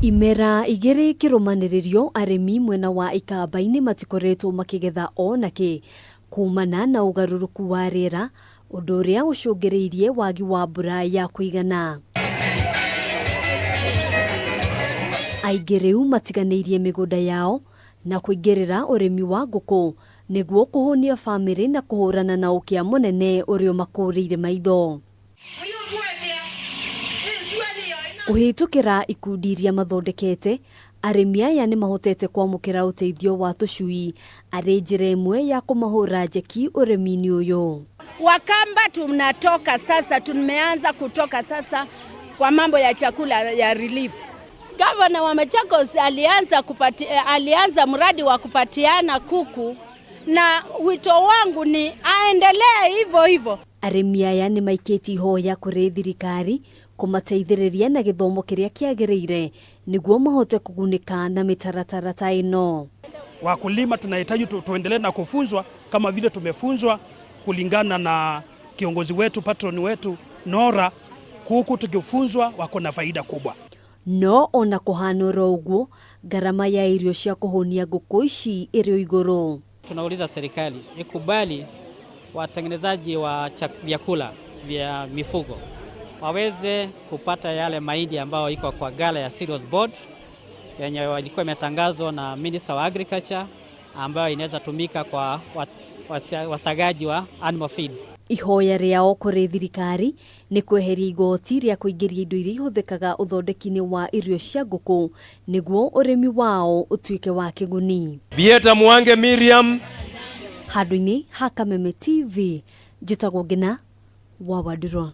Imera igĩrĩ kĩrũmanĩrĩrio arĩmi mwena wa Ikamba-inĩ matikoretwo makĩgetha o na kĩ kumana na ũgarũrũku wa rĩera, ũndũ ũrĩa ũcũngĩrĩirie wagi wa mbura ya kũigana. Aingĩ rĩu matiganĩirie mĩgũnda yao na kũingĩrĩra ũrĩmi wa ngũkũ nĩguo kũhũnia bamĩrĩ na kũhũrana na ũkĩa mũnene ũrĩa ũmakũrĩire maitho. Kũhĩtũkĩra ikundi iria mathondekete, arĩmi aya nĩ mahotete kwamũkĩra ũteithio wa tũcui arĩ njĩra ĩmwe ya kũmahũra njeki ũrĩmi-inĩ ũyũ. Wakamba tunatoka sasa, tumeanza kutoka sasa kwa mambo ya chakula ya relief. Gavana wa Machakos alianza mradi wa kupatiana kuku, na wito wangu ni aendelee hivyo hivyo. Arĩmi aya nĩ maikĩtie ihoya kũrĩ thirikari kũmateithĩrĩria na gĩthomo kĩrĩa kĩagĩrĩire nĩguo mahote kũgunĩka na mĩtaratara ta ĩno. Wakulima tunahitaji tuendelee na kufunzwa kama vile tumefunzwa kulingana na kiongozi wetu, patron wetu Nora. Kuku tukifunzwa wako na faida kubwa. No ona kũhana oro ũguo, ngarama ya irio cia kũhũnia ngũkũ ici ĩrĩ o igũrũ. Tunauliza serikali ikubali watengenezaji wa vyakula vya mifugo waweze kupata yale mahindi ambayo iko kwa ghala ya Cereals Board yenye ilikuwa imetangazwa na Minister wa Agriculture, ambayo inaweza tumika kwa wasagaji wa animal feeds. Ihoya rĩao kũrĩ thirikari nĩ kweheria igoti rĩa kũingĩria indo iria ihũthĩkaga ũthondeki-inĩ wa irio cia ngũkũ nĩguo ũrĩmi wao ũtuĩke wa kĩguni. Bieta Mwange Miriam. Handũ-inĩ ha Kameme TV, njĩtagwo Ngina wa Wandurwa.